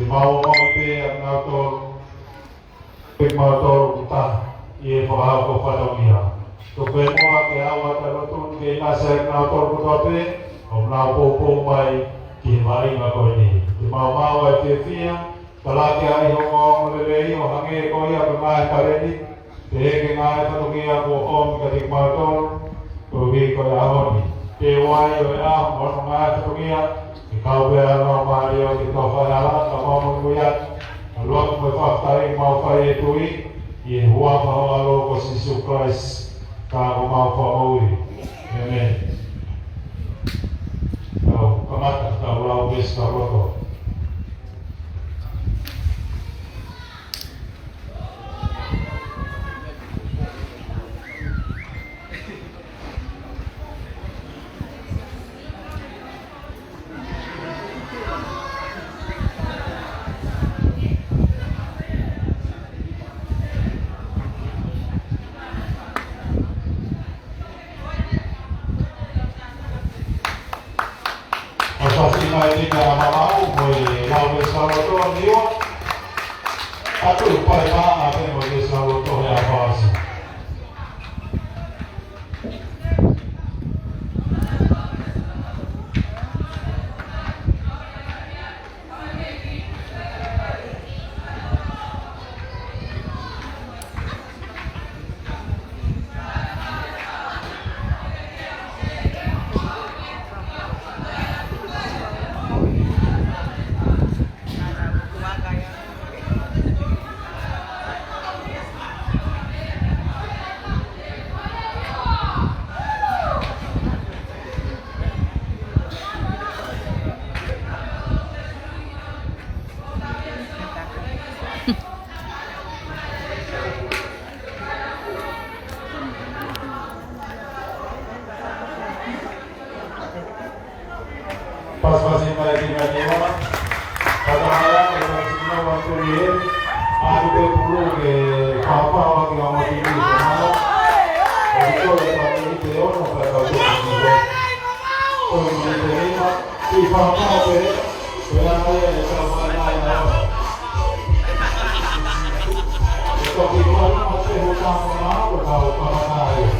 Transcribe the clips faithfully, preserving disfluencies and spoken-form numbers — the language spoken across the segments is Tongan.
Te mau ʻomi pē ʻa kinautolu, pē kimautolu ʻoku taha ʻi he fakahoko fatongia. Tuku pē muʻa ke ʻoua te ke lotu ke ʻinasi ʻa kinautolu kotoa pē ʻoku nau poupou mai ki he maʻuʻanga ko eni. Te mau maʻu ʻa e fiefia, talaki ʻa e ongoongolelei ʻo hangē ko ia ko e ngaahi paleni, pehē ki he ngaahi fatongia kuo ʻomi kiate kimautolu, koeʻuhi ko e ʻaho ni. Ke ʻoua ʻe ʻi ai ʻa hono ngaahi fatongia, ke kau pē ʻa e Laumālie ʻo e ʻOtua ʻi he hala, ka mau monūʻia, ʻa e lotu mo e fakafetaʻi mau fai ʻi he tui, ʻi he huafa ho ʻAlo ko Sīsū Kalaisi, ko homau Fakamoʻui. ʻĒmeni. Tau kamata, tau lau veesi tau lotu. ʻOku fasi mai ni ka malau mo e lau veesi tau lotu ʻe niua. Atu pale pā ʻa pē mo e veesi tau lotu he ʻaho ni. Pasipasi mai ki Naniwa. Pata mai ake, pasi mai atu ni e. Atu pē pulu ke papa wa ki amo tini ko mano. O ki ko e ka ni te ono ka ka to ki ko. Ko ni te lima. Ki papa pe. Pe ana ia e ka mai na. E ko ki ko na te ho ka ko na ko ka o ka ka ia.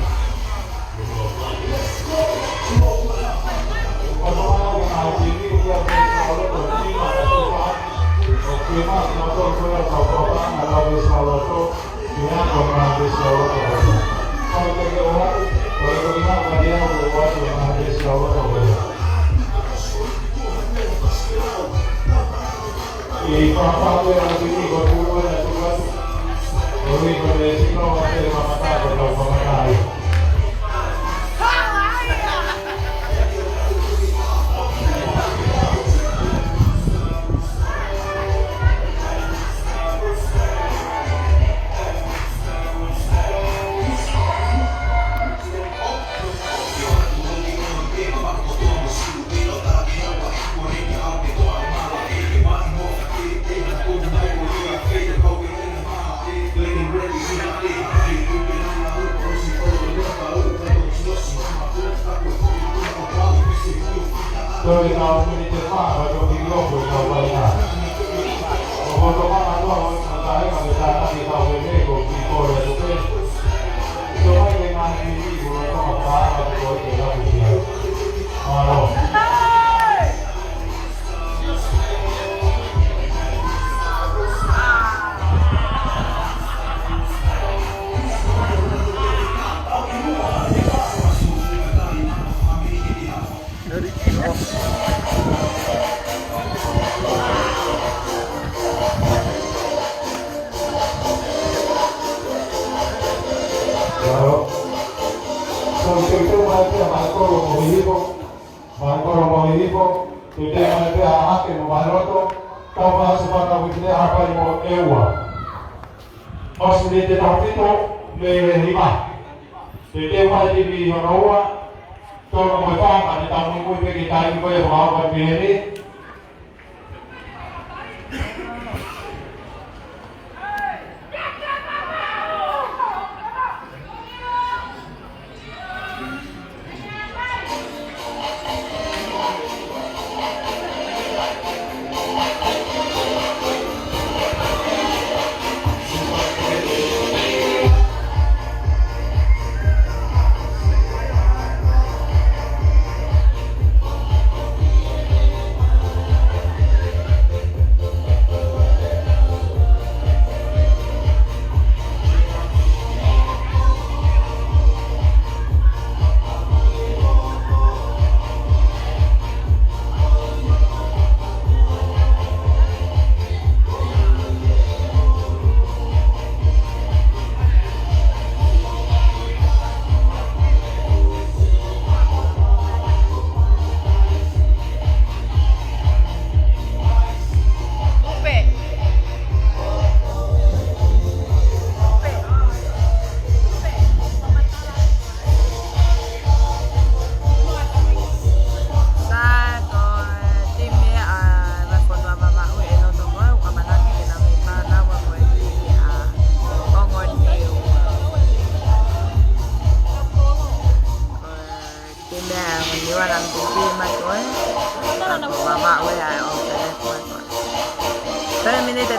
Toi tau miniti fā, ka toki loko i tau vai na. O koto mana noa o i matai, ka me tāna ki tau vene, ko ki kore tu pe. Toi ke ngā miniti, ko la tama tā, ka ko i te laku ia. Mālō. Mālō. Ko e teu mai pē ʻa Maikolo mo Hihifo. Maikolo mo Hihifo, teu mai pē ʻa Ake mo Mailoto, tau fakaʻosi fakauike ʻa Hapai mo ʻEua. ʻOsi miniti taha fitu mei he nima. Teu mai timi hono ua, tolu mo e fā, ka ne tau muimui pē ki he taimi ko ia ʻoku hoko atu ai.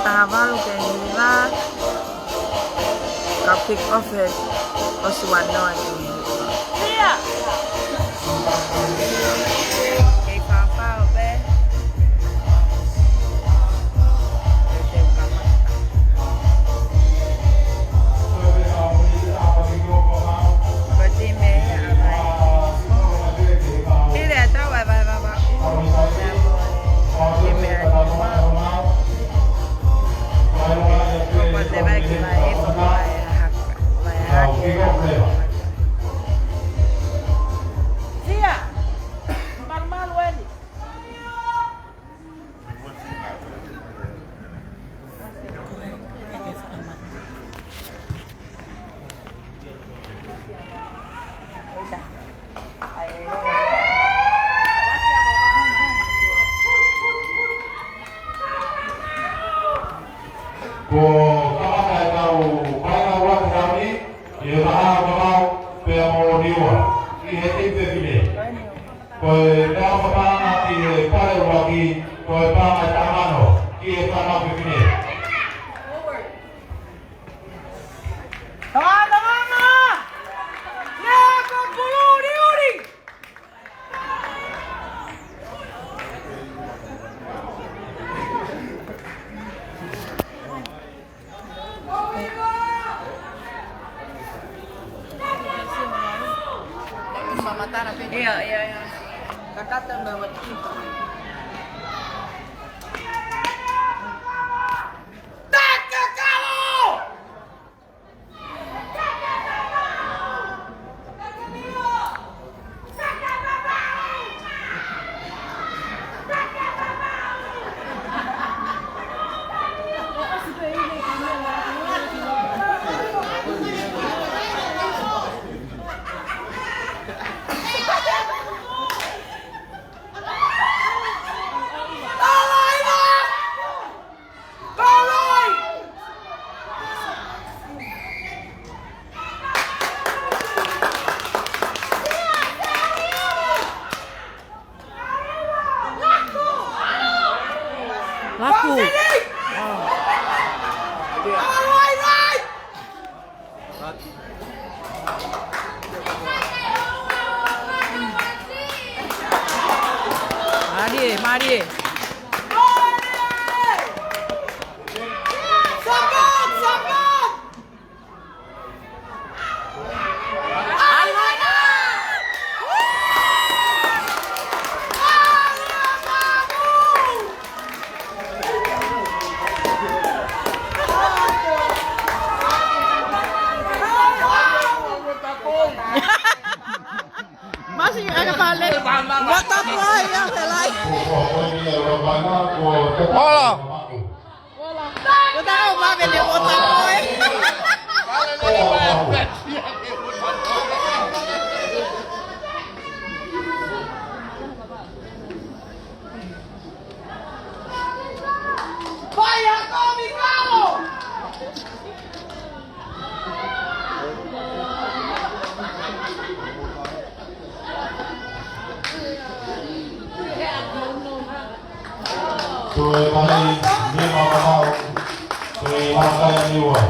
Taha valu ki he hiva, ka kick off ʻe ʻOsi Vanoa ki he hiva. Kei fafao pē. Ko e timi ʻa Haʻapai. Hili ʻa e tau ʻa e Vahevahe. Timi ʻa e Vahevahe. Ko e Vahevahe ki Vahevahe, Vahevahe. Hia! Malumalu eni. Kuo kamata ʻetau paenga ʻuluaki he ʻaho ni, ʻi he vahaʻa mamao pea mo Niua, ʻi he timi fefine. Ko e meʻa ʻoku paʻanga ki he pale ʻuluaki, ko e paʻanga ʻe taha mano ki he fānau fefine. Tangata! Lea ko Pulu Uriuri! Ia, ia, ia. Kakata na watipa. Takakalo! Laku. Mālie, mālie. Masi, aka pale. Water boy, ya, felai. Hola. Ko tau mave le water boy. Fire, Tommy, go! Toe mai, Niua Mamao, toe mai Niua.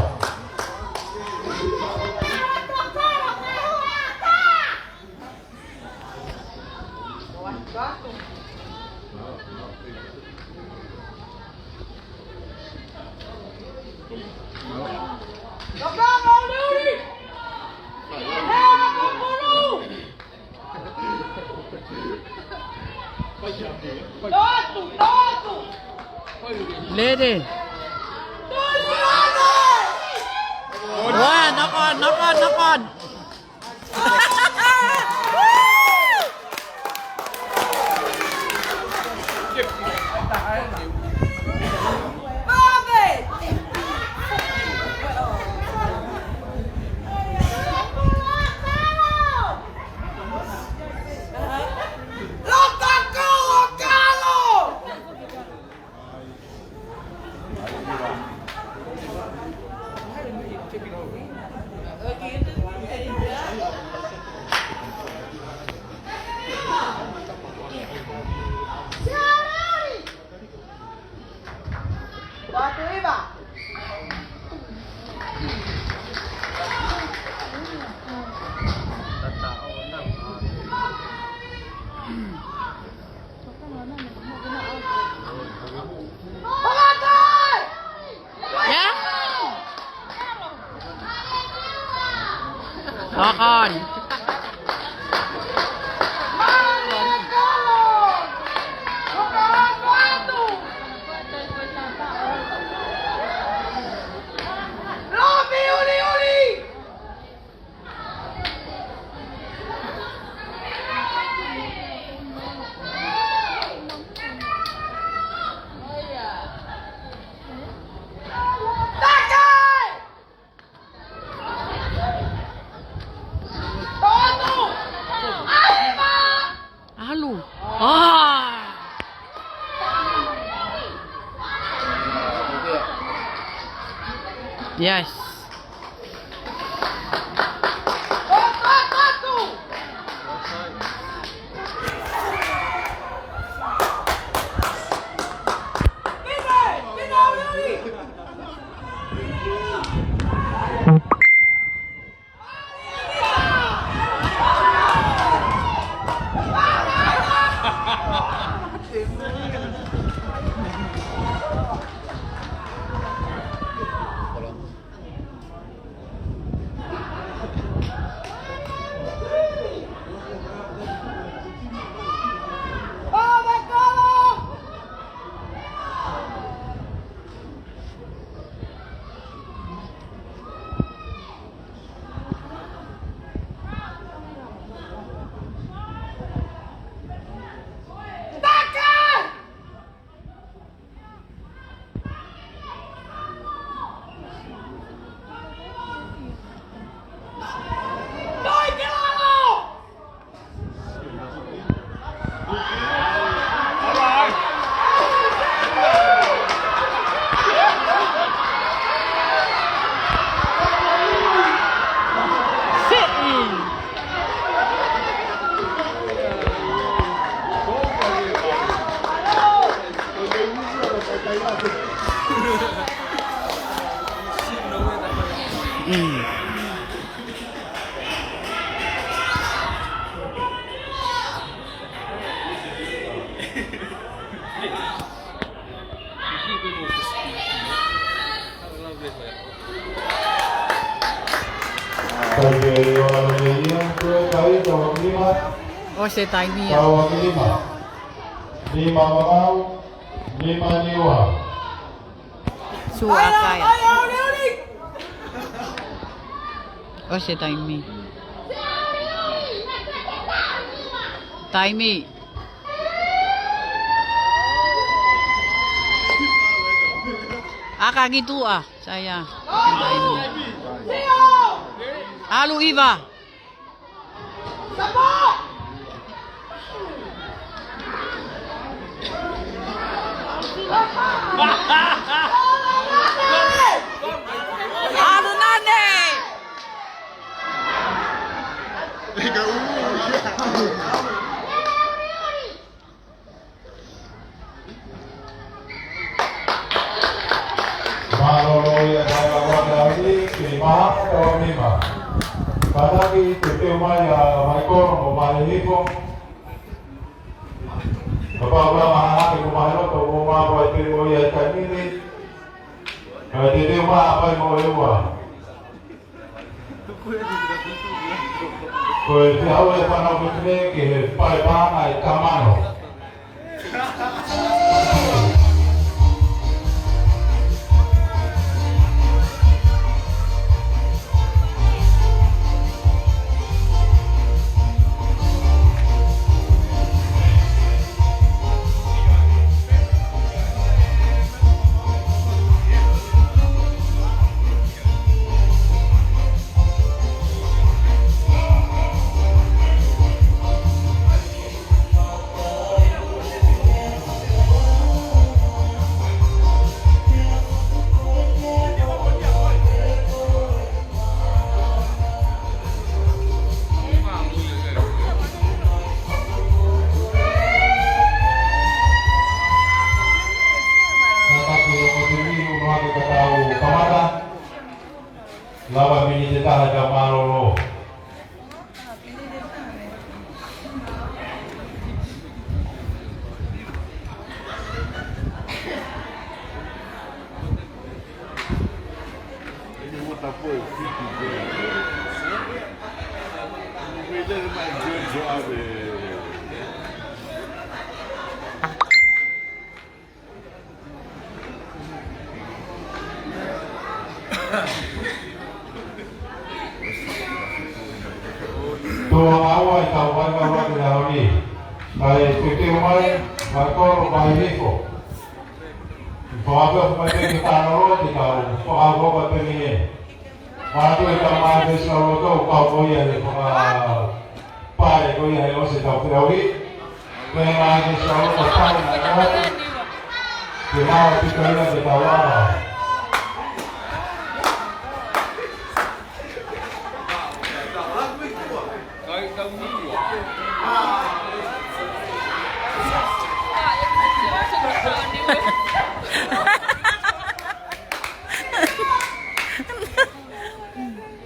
Lady. Wah, knock on, knock on, knock on. Tatu iva. Ya. Akan. ʻAlu. Ah. Yes. Mm. ʻOsi e taimi ia. Nima Vavaʻu, nima Niua. Sua kai. ʻOsi e taimi. Taimi. ʻAka ki tuʻa, sai ia. ʻAlu iva. ʻAlu Nane. Mālōlō ia, taila wata ni, ke maha, tawa mima. Kātaki, te teu mai ʻa Maikolo mo Maihifo. Kapau ʻoku ʻi ai ha hake ko Mailoto, ʻo maʻu ai pē ʻo ia ʻi he taimi ni. Kae te teu mai ʻa Pai mo ʻEua. Ko e fiha ʻa e fānau fefine ki he pae paʻanga ʻi Kamano. Lava miniti ʻe taha ʻetau mālōlō. Tō ʻa ʻetau vaivai ʻo e ʻaho ni. Kae teuteu mai, Maikolo Maihifo. Fakapapauʻi mai pē ke tau lolo, ke tau fakahoko pē mei heni. Mātuʻa ʻetau maʻu pē ʻetau loto, kau ko ia he faka- Pale ko ia he ʻosi ʻetau feʻauhi. Pea mai ke sau ko pale na ko. Ke mau pika ia ke tau lava.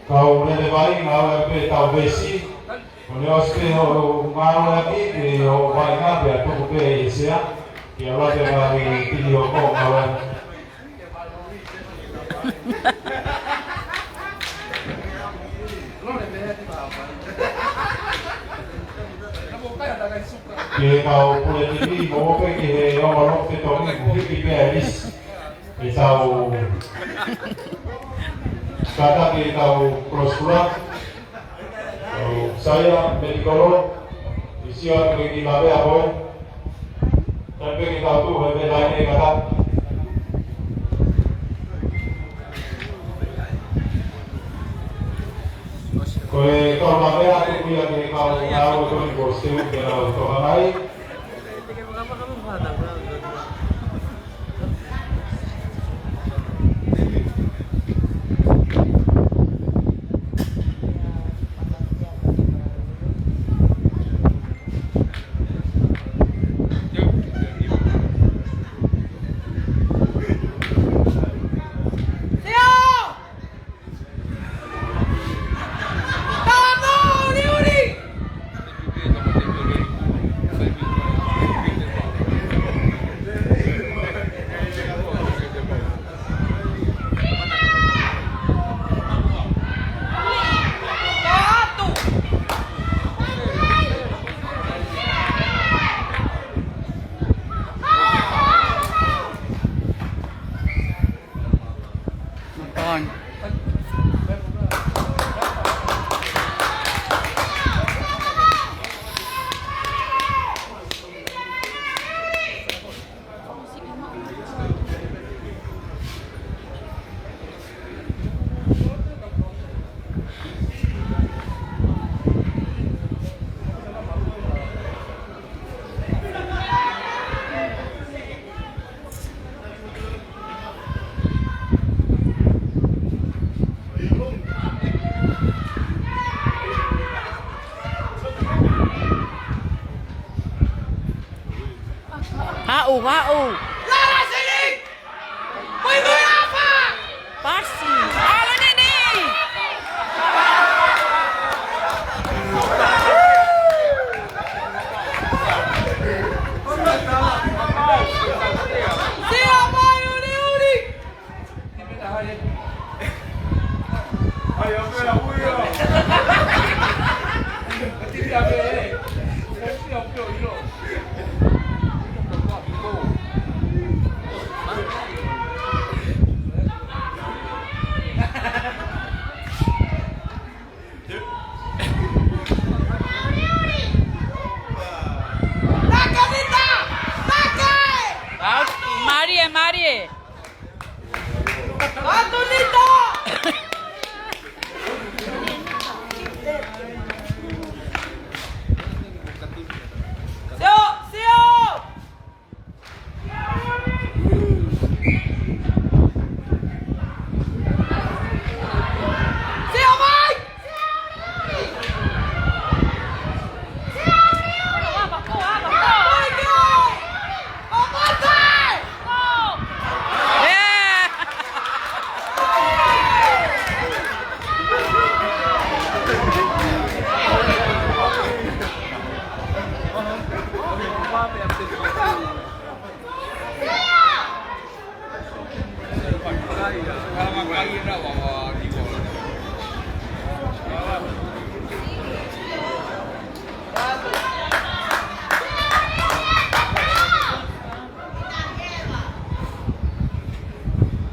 Kau lele mai, ngāue pē tau vesi. ʻO ne ʻosi pē hoʻo ngāueʻaki, ke hoʻo vaʻinga pea tuku pē ʻi he sea, ke ʻalu atu e ngaahi pili ʻo hoʻo ngāueʻaki. Ke kau pule tivi, mo pē ke he ongo loki fetongi, mo hiki pē ʻa e lisi. ʻEtau kātaki ʻetau cross club. ʻO Saia Medikolo, ʻi sio atu ki he kiʻi lavea ko ē. Taimi pē ke tau tuʻu he meʻa laine e kātaki. Ko e kau lavea te kuia ke kau ngāue ko eni ko Steve ke lau toka mai. Haʻu, haʻu. Pasi. ʻAlu nini. Sio mai, uli, uli. Mālie, mālie. Sio, sio. Sio mai.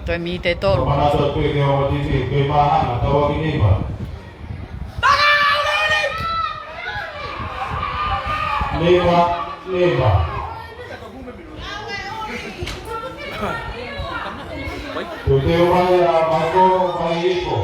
Toe miniti ʻe tolu. Manatu atu pē ki he ongo tipi, ke mahana, tau ʻaki nima. Nima, nima. Teuteu mai ʻa Maikolo Vaihiko.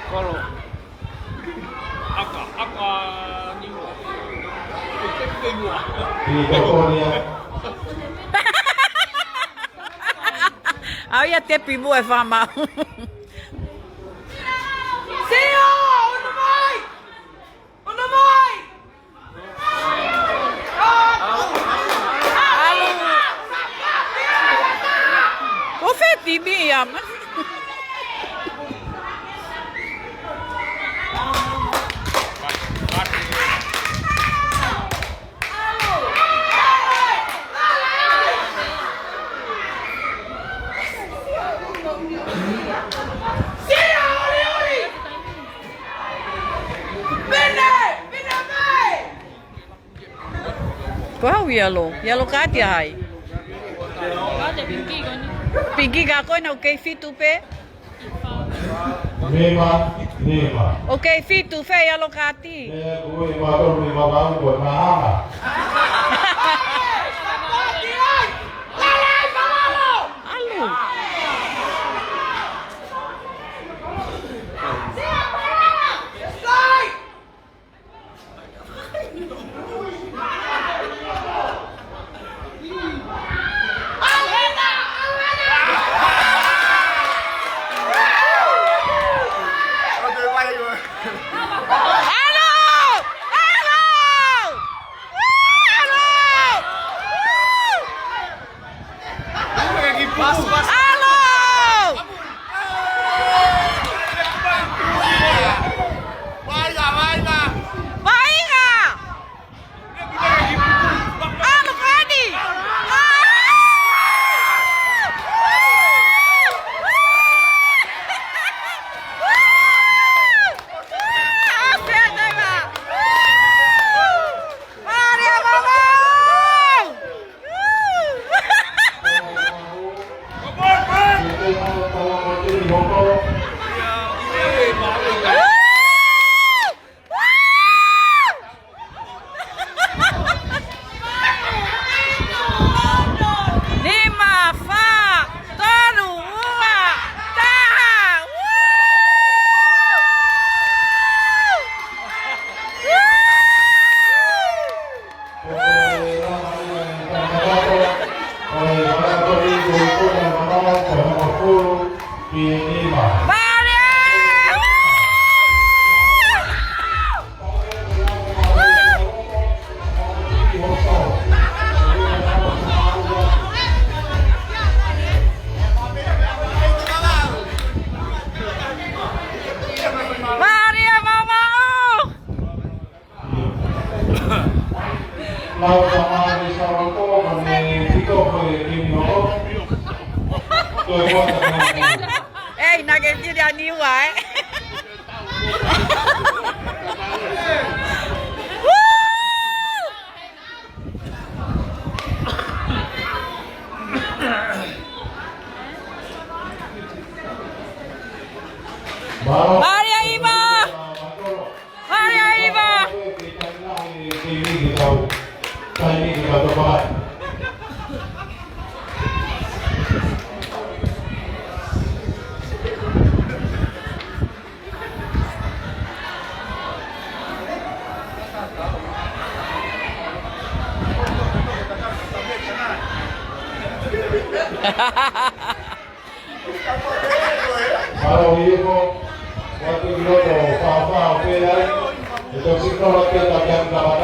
Kolo. ʻAka, ʻaka, Niua. Tepi muʻa. ʻAu ia tepi muʻa e fāmau. Sio, ʻono mai! ʻOno mai! ʻAlu. Ko fē timi ia, ma? Ko au ia lo, ia lo kāti ai. Piki ka ko ena ʻoku kei fitu pē. Nima, nima. ʻOku kei fitu fē ia lo kāti. Ē, ko e mātou ni makamu ko e mahana. ʻAlu. ʻAlu! Vaʻinga! ʻAlu, Fadi! Nima, fā, tolu, ua, taha. Maria Mama! Lau tamari sa o ko mane tiko ko e kimi o ko. Ko e kota ko e kimi. Ei, naʻá ke kiri ʻa Niua, ē? Woo! Maria Iva! Maria Iva! Mālō Ieko, ʻoatu ki loto ʻo fāfā ʻo pē ai, ʻe tau sikola pē ka kian kama